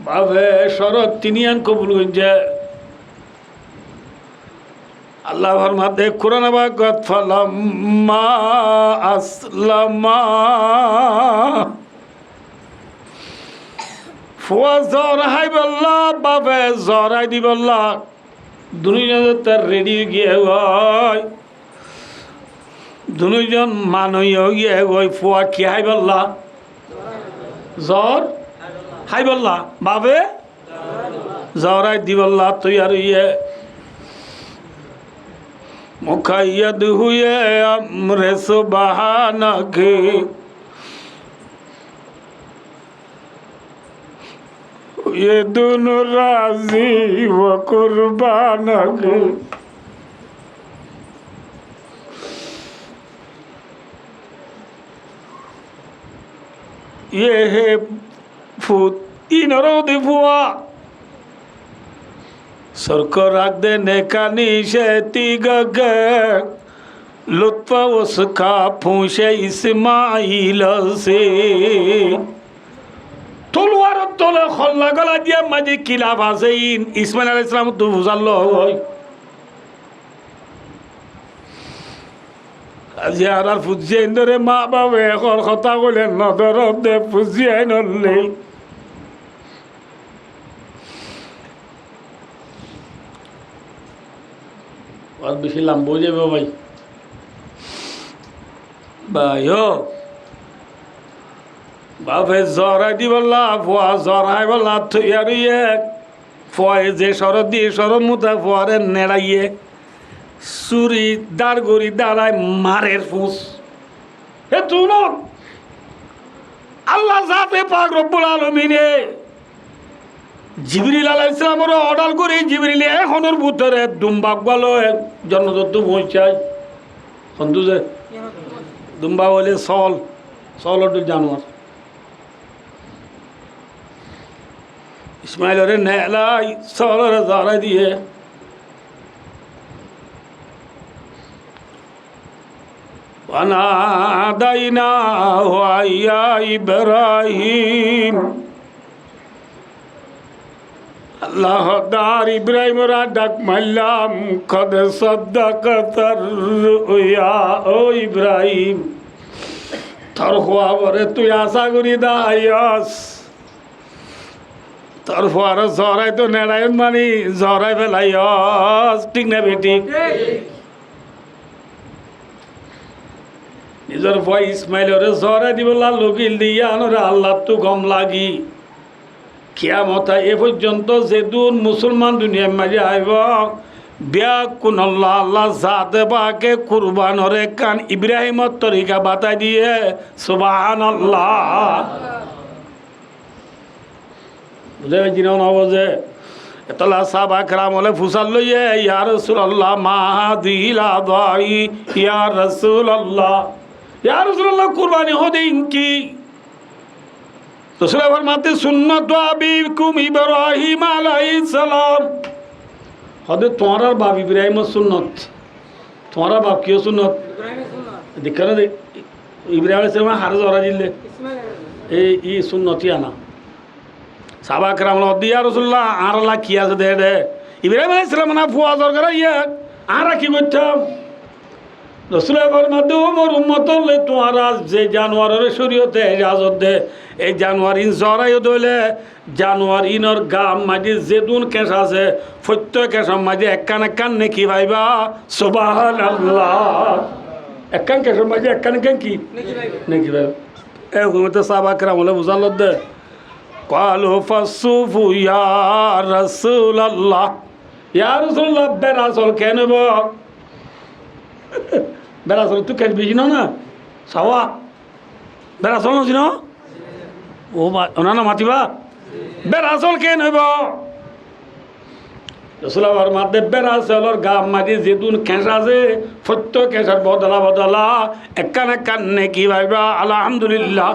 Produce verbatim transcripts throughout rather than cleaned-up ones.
Bafe córot tin yián kobul goijjé. Allah formadde Kuran pákot, "Falamma aslama." Fua zor háibolla, bafe zor hái dibolla. Dunúzon tar redi ói giyé goi. Dunúzon man ói giyé goi. Fua ki háibolla? Zor háibolla. Bafe zor hái dibolla toiyar óiye. Mukayyad huye amre subhanaki. Ye dunu razi wa kurbanaki. Ye he fut, inor ódde fua. Sorko rak de nekani se tigage, lutfa uska funce Ismail se. Tuluwaror tole holla gola diya maze kilaf asé in Ismail aláihis salam tu fusar loi. Aijja añárar fuain dóre ma bafe ekor hotá hoile no dóre de fuain ólle. Ar beci lamba ói zaibo bái. Bái ó, bafe zor hái dibolla, fua zor háibolla toiyar óiye. Fuaye ze córot diye, córot mutabek fuare neçaiye, suri dar gori darai marer fus. He tunot Allah zate pak Robbul Alamine Jibril aláihis salamore odar gori, Jibril e honor bútore dumba uggwá loi jonnotot foóñsai. Hondú ze? Dumba óile sóol, sóolor januar. Ismailore neelai, sóolore zor hái diye. Wa nadainahu an ya Ibrahim. Allah hoddar Ibrahimore dak maillam, qad saddaqtar ru'ya, ó Ibrahim, tor fuabore tui asá gori dayos. Tor fuare zor hái to neçaiyon mani zor hái felaiyos, thík né bethík? Nizor fua Ismailore zor hái dibolla logil de yiánore Allahttu gom lagi. Kiyamot e foijjonto zedún musolman duniyar maze aibo, beggúnolla Allah zate pake kurbanor ekkán Ibrahimor torika batai diye. Subhanallah. Buzá faijjó né no buzá? Etolla sáhaba keram ókkole fusár loiye, "Ya Rasulallah, ma hadihil adhahi, ya Rasulallah?" Ya Rasulallah, kurbani hoó de ín ki? Rosule formaite, "Sunnatu abikum Ibrahim aláihis salam." Hoó de, "Tuáñrar baf Ibrahimor sunnot." Tuáñrar baf kiyór sunnot? Ibrahimor sunnot. Dekká né de, Ibrahim aláihis salam haré zor hái dile? Ismail aláihis salam. Ei, ei sunnot yián. Sáhaba keram ókkole hoó de, "Ya Rasulallah, añárlla ki asé de, de? Ibrahim aláihis salam na fua zor goráiye, añára ki goittám?" Rosule formaite, "Ó mor ummotolla, tuáñra ze januarore córiyote ejazot de, ei januar ín zor háiyo de óile, januar ínor gaa maze zedún keñc asé, foittó keñcor maze ekkán ekkán neki faiba." Subhanallah. Ekkán keñcor maze ekkán ekkán ki? Neki faiba. Neki faiba. E hukumote sáhaba keram ókkole fusár lodde. Qalu fassufu ya Rasulallah. Ya Rasulallah, bera sóol keén óibo? Bera sóolottu keñc beci no na? Sawa. Bera sóol no sino? Ó ba, ónara no matiba? Bera sóol keén óibo? Rosule formaite, bera sóolor gaa maze zedún keñc asé, foittó keñcor bodola bodola ekkán ekkán neki faiba. Alhamdulillah.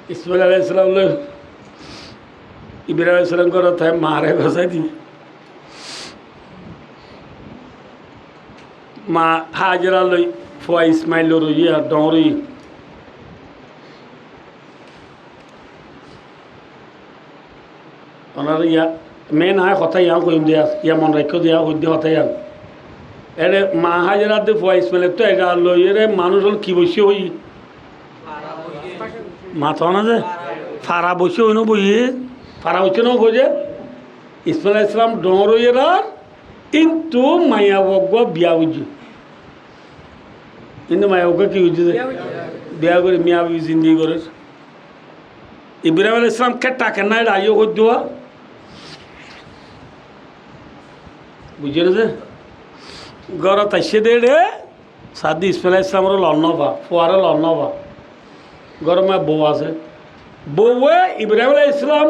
Ismail aláihis salam loi Ibrahim aláihis salam górot maare gosái di. Ma Hajara loi fua Ismail loi roiye ar dhoóñr óiye. Onora iya, men aññí hotá yián hoiyúm de, iya mon raikkó de, yián hoiddé hotá yián. Ére maa Hájarar de fua Ismail ottu ega loiyóre manúic ól ki boiccé hoiyé? Mató na ze? Fara boiccé hoiyé no boiyé? Fara boiccé no hoiyé? Ismail aláihis salam dhoóñr óiye ar, kintu maiyafua uggúa biya goijjé. Kintu maiyafua uggúa ki goijjé ze? Biya goijjé. Biya gorí miyabibi zindigi gorér. Ibrahim aláihis salam kettha kenná eçé aiyó hoiddúa? Buijjó né ze? Górot aiccé dé eçé, saá de Ismail aláihis salamoré lon no fa, fuaré lon no fa. Górot maze bou asé. Bouwe Ibrahim aláihis salam,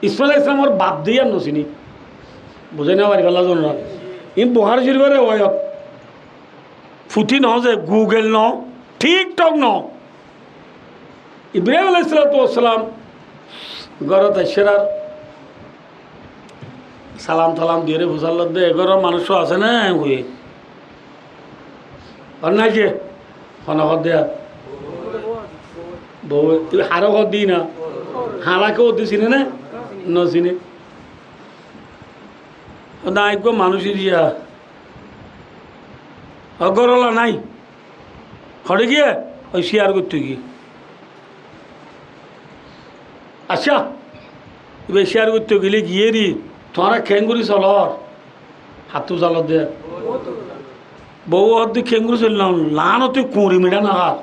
Ismail aláihis salamor baf de yián no siné. Buzái no fari félaiyo zano na? Iín Buhári Córifor rewayot. Futi no ze, Google no, TikTok no. Ibrahim aláihis salatu wassalam górot aiccé ar salam talam diyóre fusár lodde, "E góror manúic asé né?" hoiyé. "Ar nái ze?" Hone hoódde? Bou, ibá haré hoódde na? Haré hoódde siné né? No siné. Hoódde, "Aññí eggúa manúic iriya." "Ó górot nái?" Hoçé giyé? Ói cíyar goittó giyé. Accá, ibá cíyar goittó giyé, giyé ri, tuáñra keéngorí solór? Hattú salodde. Bouwe hoódde, "Keéngorí solilám, laánote kuñri miçá no hár.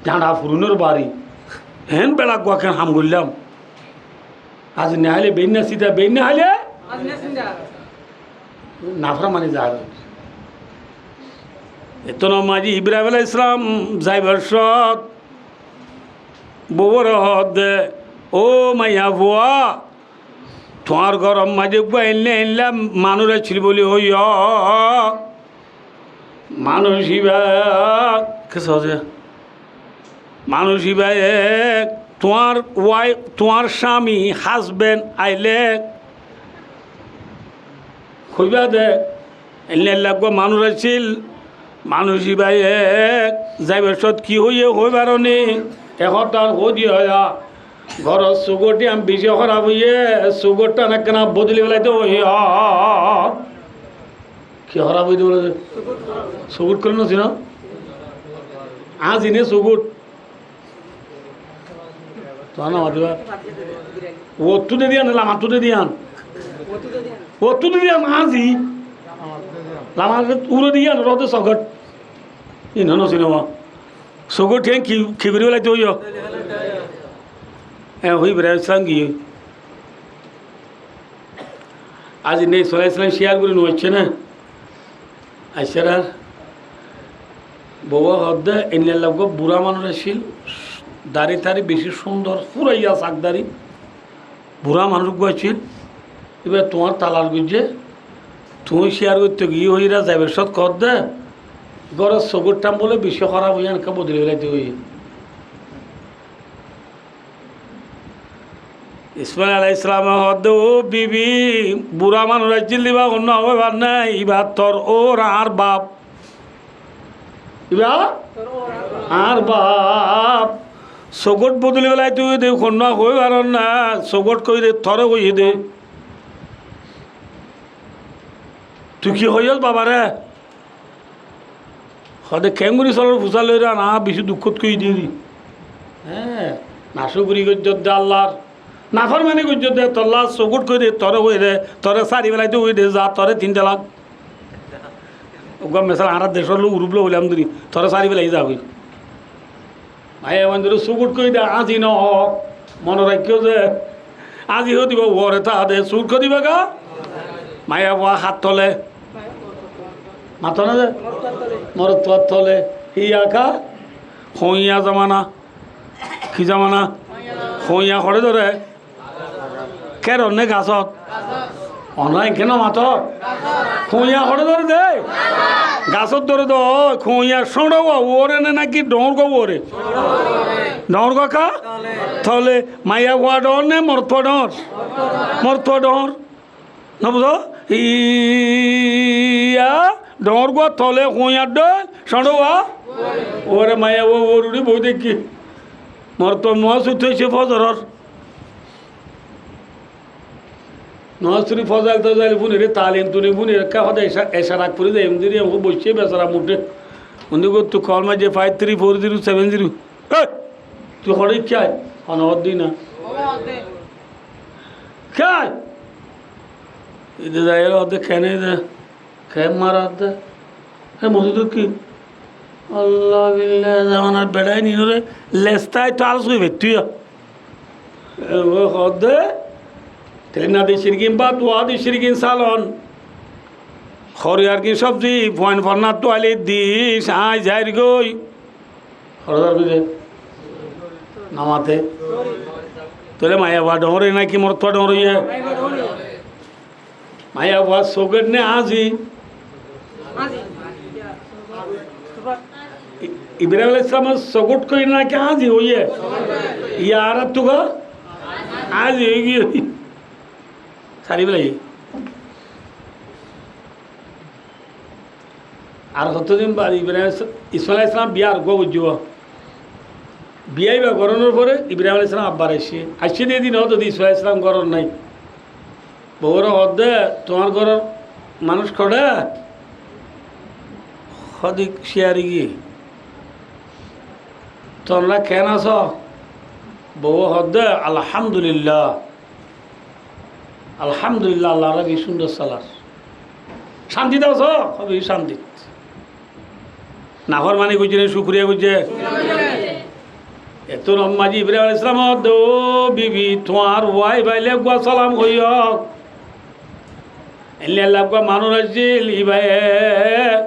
Jañça furunór bari. Eén beçaggúa ken ham goillám." Azi no háile beinna sida, beinna háile naformani zahir óiye. Ettót maze Ibrahim aláihis salam zaibar cót bouwore hoódde, "Ó maiyafua, tuáñr góror maze eggúa eilla eilla manúic accíl bóli hoiyó." Manúic ibá, ki hoó ze? Manúic ibáye tuáñr wife, tuáñr cámi, husband ailé hoibá de, "Eilla eilla eggúa manúic accíl." Manúic ibáye zaibar cót ki hoiyé hoói faro né? E hotá hoódde hoiyé, "Góror sugót yián beci hóraf óiye, sugóttan ekkána bodoli félai dé hoiyó." Ki hóraf óiye de bóle? Sugót hoile no sinó? Añzi né sugót? Tuáñra no matibá. Uottú de diyan, lamattú de diyan? Uottú de diyan, añzi. Lamattú ure diyan, roóde sugót. Iín no sinó? Sugót yián ki, ki gorí félai dé hoiyó? E hoói Ibrahim salam giyé. Azi né Ismail aláihis salam cíyar gorí no aiccé né? Aiccé ar bouwe hoódde, "Eilla eilla eggúa burá manúic accíl, dari tari beci cúndor, furaiya sak dari. Burá manúic eggúa accíl, ibá tuáñr talac goijjé, tuñí cíyar goittó giyé hoiyóre zaibar cót hoódde, góror sugóttan bóle beci hóraf óiye, yián ekká bodoli félai dé hoiyé." Ismail aláihis salame hoódde, "Ó bibi, burá manúic accíl de ibá honnúa hoói far né, ibá tor óur añár baf." Ibá añár baf. Sugót bodoli félai dé hoiyé de, honnúa hoói faron né, sugót hoiyé de, toré hoiyé de. Tui ki hoiyós babare? Hoódde, "Keéngorí solór?" Fusár loiyóre, "Aññí beci dukkót hoiyí dé ri." Hé, nacúkuri goijjós de Allar. Naformani goijjós de, tolla sugót hoiyé de, toré hoiyé de, toré sári félai dé hoiyé de, za toré tin talak. Uggúa mesal añára decór loi uruf loi hoilam duri, toré sári félai za hoiyé. Maiyafuaindóre sugót hoiyé de, añzi no hoó, mone raikkó ze, añzi hoó diba uore táa de, sugót hoó diba ga? Maiyafua hát tole. Mató na ze? Morotfuar tole. Híya ká? Hoiya zamana. Ki zamana? Hoiya hoçé dóre? Kerot né gasót? Onorá enke no mato? Hoiya hoçé dóre de? Gasót dóre de. Hoiya cóñçowa uore né náki dhoóñrgua uore? Dhoóñrgua ká? Tole. Maiyafua dhoóñr né morotfua dhoóñr? Morotfua dhoóñr. No buzó? Iya, dhoóñrgua tole, hoiyar dhoóil, cóñçowa uore. Maiyafua uore uçí boói táikke. Morotfua muá suitté óiye fozoror. Nomaz fori fozail tozail fúnire, talim tulim fúnire, ekká hoda eca, ecar ag fori zai, emdiri em boicce besara muthé. Undi gottu kol maijje five three four zero seven zero. Hey! Tui hoçé kiyá? Hone hoddí na. Kiyá? Ide zai hoddé kene de. Ke marar de? He mosjid ki? Allah billah, zamanar beçai ninore lestai to alus goi fettuya. E, o hoddé, tele na de shirgin bát, wa de shirgin salon. Horiyar ki sobzi, fuain fornar tuali di, sai zair goi. Horazar bide. Namate. Tole maiya fua dhoñr naki morot fua dhoñr ye? Maiya fua sogót ne añzi? I-, Ibrahim aláihis salamor sogót koi naki añzi óiye? Yar tuka añzi óigiye. Sari belai. Ar hoto din baade Ibrahim, Ismail aláihis salam biya ar uggwá goijjé. Biya iba goronor fore Ibrahim aláihis salam abbar aicce. Aicce de din hoó de Ismail aláihis salam górot nai. Bouwore hoó de, "Tuáñr góror manúic hoçé?" Hoó de, "Ciyari giyé." "Tuáñra keén asó?" Bouwe hoó de, "Alhamdulillah." Alhamdulillah, Allar bicí cúndor salar. Cántit asó? Hoó, bicí cántit. Naformani goijjé né cúkuriya goijjé? Ettún maze Ibrahim aláihis salam hoó de, "Ó bibi, tuáñr waif aile eggúa salam hoiyó." Endilla eggúa manúic accíl, ibaye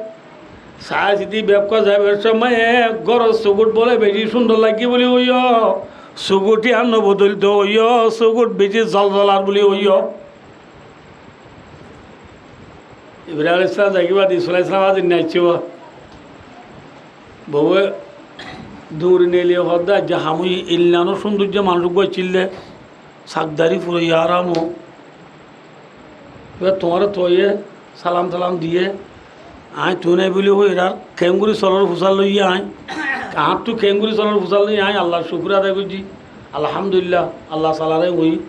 Saá sidi bekkún zaibar somot góror sogót bóle beci cúndor laiggé buli hoiyó, sogót yián no bodolto hoiyó, sogót beci zolzolar buli hoiyó. Ibrahim aláihis salam zaigói baade Ismail aláihis salam aijja nái aiccé. Bouwe duri neeli hoó de, "Aijja ham óiye, eilla no cúndoijja manúic uggúa accíl de." Sakdari furaiye aram ó. Ebar tuáñre toiye, salam talam diye, aññí tui nái buli hoiyóre ar keéngorí solor fusár loiye aññí. Añáttu keéngorí solor fusár loiye aññí Allar cúkuriya adai goijjí. Alhamdulillah, Allah taalare hoiyí.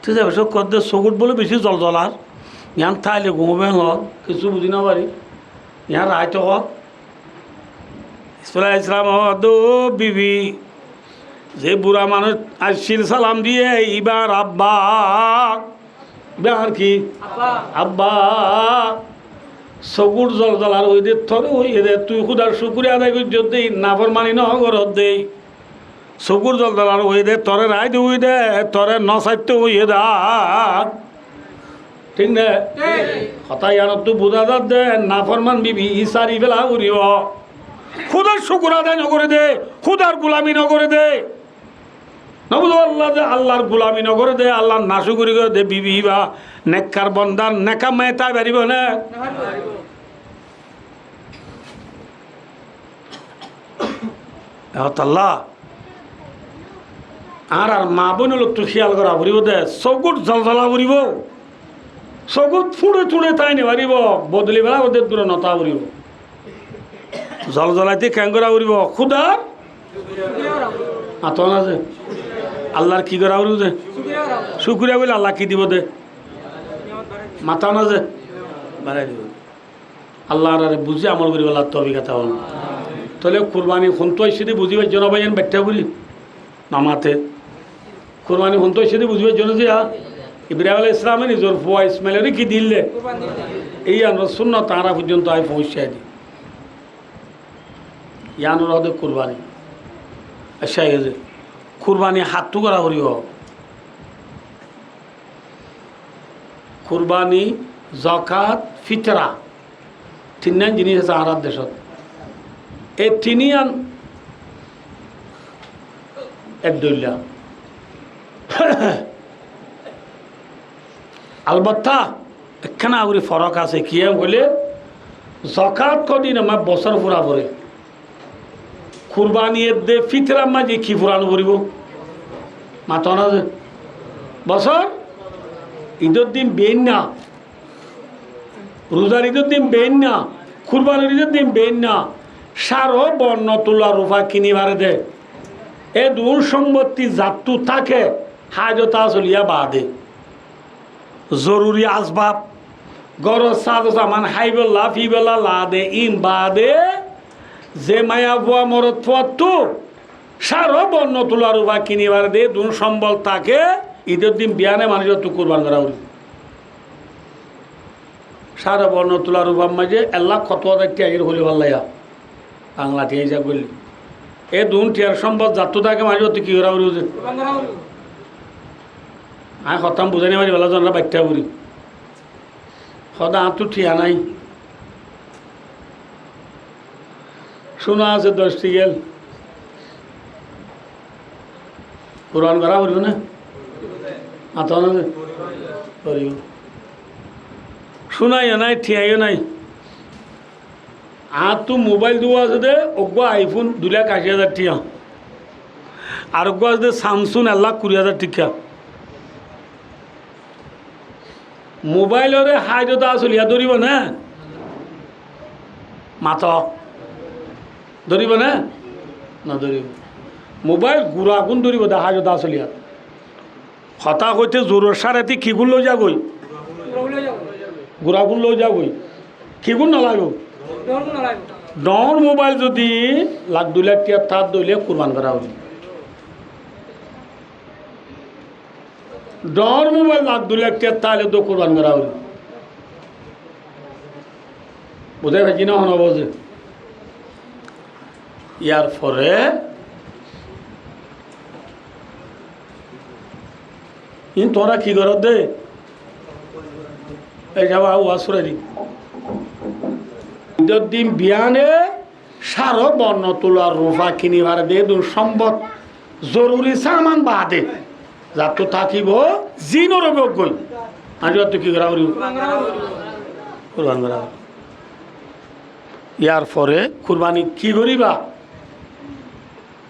Tui zaibar cómot hoó de sogót bóle beci zolzolar. Yián táile gum óibo hoó, kessú buzí no fari. Yián raite hoó. Ismail aláihis salam hoó de, "Ó bibi, ze bura manúic accíl salam diye, iba añár abba." Iba añár ki? Abba. Abba. Sogót zolzolar hoiyé de, tore hoiyé de, tui Húdar cúkuriya adai goijjós de, naformani no gorós de. Sogót zolzolar hoiyé de, tore raite hoiyé de, tore no saitto hoiyé de. Thík né? Thík. Hotá yiánottú buzá zar de, naforman bibi sári fela foribo. Húdar cúkur adai no goré de, Húdar gulami no goré de. No buzó Allah de, Allar gulami no goré de, Allar nacúkuri goré de bibi iba nekkar bondar, nekkar maiyat ói faribo né? No faribo. Ehón Allah, añárar maa boinor lottú hiyal gora foribo de, sogót zolzola foribo, sogót fuçe fuçe tái no faribo, bodoli fela foribo de, dure no táka foribo. Zolzolaite keén gora foribo? Húdar matá no ze. Allar ki gora foribo de? Cúkuriya goille Allah ki dibo de? Matá no ze. Barai dibo. Allah añárare buzí amol goríbolla toufik ata formo. Tóile kurbani hontú aiccé de buzí faijjó né báiyain, baiththá gorí? Namate. Kurbani hontú aiccé de buzí faijjó né? Ziya. Ibrahim aláihis salame nizor fua Ismailore ki dil de? Kurbani dil de. Ei yiánor sunnot añára foijjonto aññí foóñsai di. Yiánore hoó de kurbani. Accá, ei ze kurbani hattú gora foribo? Kurbani, zakat, fitra, tinnán jinis asé añárar decót. E tiníyan ek dóilla. Albatta, ekkána gorí forók asé, kiyá hoilé, zakat hodin amar bosór fura foré. Kurbani edde fitrar maze ki furano foribó? Mató na ze. Bosór, idor din beinna, ruzar idor din beinna, kurbanir idor din beinna, cáro bonno tula rufa kini fare de. E duún sombotti zattú táke, hájot asoliya baade. Zoruri asbab, góror sáz saman háibolla, fibólla lade, in bade, ze maiyafua morotfuattú cáro borno tula rufa kini fare de, dun sombol táke, idor din biyane manúicottú kurban gorá foribo. Cáro borno tula rufar maze ek lak hoto házar tiya aiyér hoilé fallaiya. Bangla tiya hísab goille. E dun tiyar sombol zattú táke manúicottú ki gorá foribo ze? Añí hotá buzái no fari, bela zonra baitta fori. Hoó de añáttu tiya nái. Cúna asé doc tigel. Kurban gorá foribo né? Mató na ze? Foribo. Cúna yó nái, tiya yó nái. Añáttu mobail duwa asé de, uggúa iPhone dui lak aci házar tiya. Ar uggúa asé de Samsung ek lak kuri házar tiya. Mobailore hájot asoliya dóribo né? Mató. Dóribo né? Nodóribo. Mobail guragún dóribo de hájot asoliya. Hotá hoité zorur sáre ti kigún loi zagói? Guragún loi zagói. Kigún nolaibo? Dhoóñr mobail zodi lak dui lak tiya tar dóile kurban gorá foribo. Dhoóñr mobail lak dui lak tiya táile dó kurban gorá foribo. Buzái faijjó né, hon buzó? Yar fore in tuáñra ki goró de? Ei saba, waz fúrai di. Idor din biyane cáro borno tula rufa kini fare de, dun sombol, zoruri saman bade, zattú tákibo, zinor ók goi. Añáttu ki gorá foribo? Kurban gorá foribo. Yar fore kurbani ki goriba?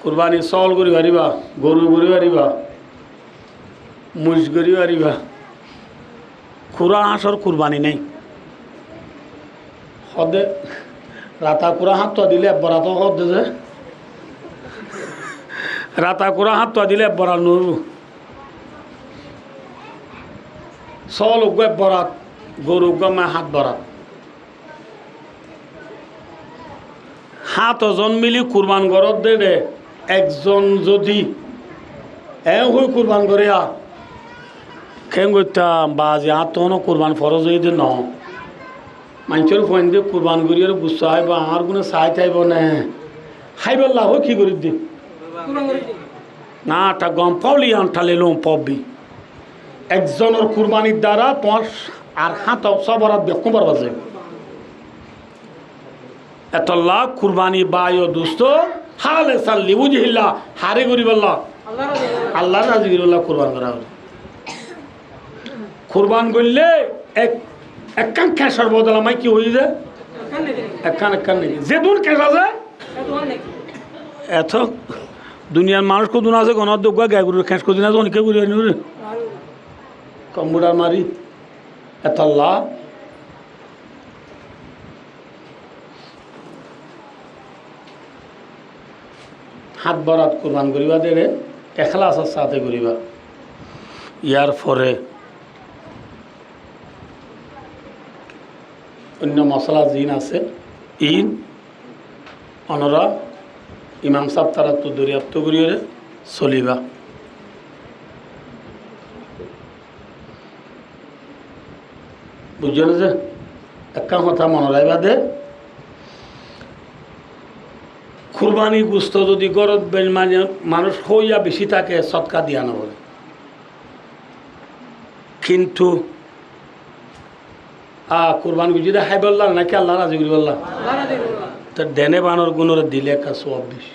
Kurbani sóol gori fariba, goru gori fariba, muic gori fariba. Kura háñcor kurbani nái. Hoó de, rata kura háñttua dile ek borat hoó de ze. Rata kura háñttua dile ek borat no óibo. Sóol uggúa ek borat, goru uggúa mane háñt borat. Háñt zon mili kurban goródde de, ekzon zodi eén hoi kurban goré, keén goittám, bazi añáttu honó kurban foroz óiye de noó. Maincór fuainde kurban goríyore gussa háibo, añár gúne saái táibo né? Háibolla hoi ki gorídde? Na, ta gom fáuli anta lelum fobbi. Ekzonor kurbanir dara tuáñr ar háñt sóborat bekkún borbad zaibo. Etolla kurbani bái o dustó, hálesan liwujhillah, háre goríbolla? Allar razi goríbolla kurban gorá óiye. Kurban goillé ek, ekkán keñcor bodola mai ki óiye de? Ekkán, ekkán niki. Zedún keñc asé, eto duniyar manúic hodún asé, gonor de uggúa gai gorur keñc hodún asé, onikká gorí aní ore. Komputar mari. Etolla háñt borat kurban goríba de re, ekhlasor sáte goríba. Yar fore oinno mosola ziín asé, iín onora imam sáb tarattú doriyaftó goríyore soliba. Buijjó né ze? Ekkán hotá mone raikba de, kurbani gusto zodi górot ben mane manúic hóiya beci táke, sodka diya no fore. Kintu, a, kurban goijjé de háibolla náki Allah razi goríbolla? Allah razi goríbolla. Te dene banor gunore dile ekka suwab beci.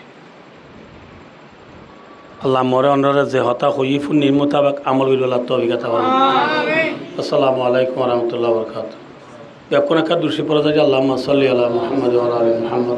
Allah more onore ze hotá hoiyí funnir mutabek amol goríbolla toufik ata formo. Amin. Assalamu alaikum wa rahmatullahi wa barakatuhu. Bekkún ekka durud corif fora zai, Allahumma salli ala Muhammad wa ala ali Muhammad.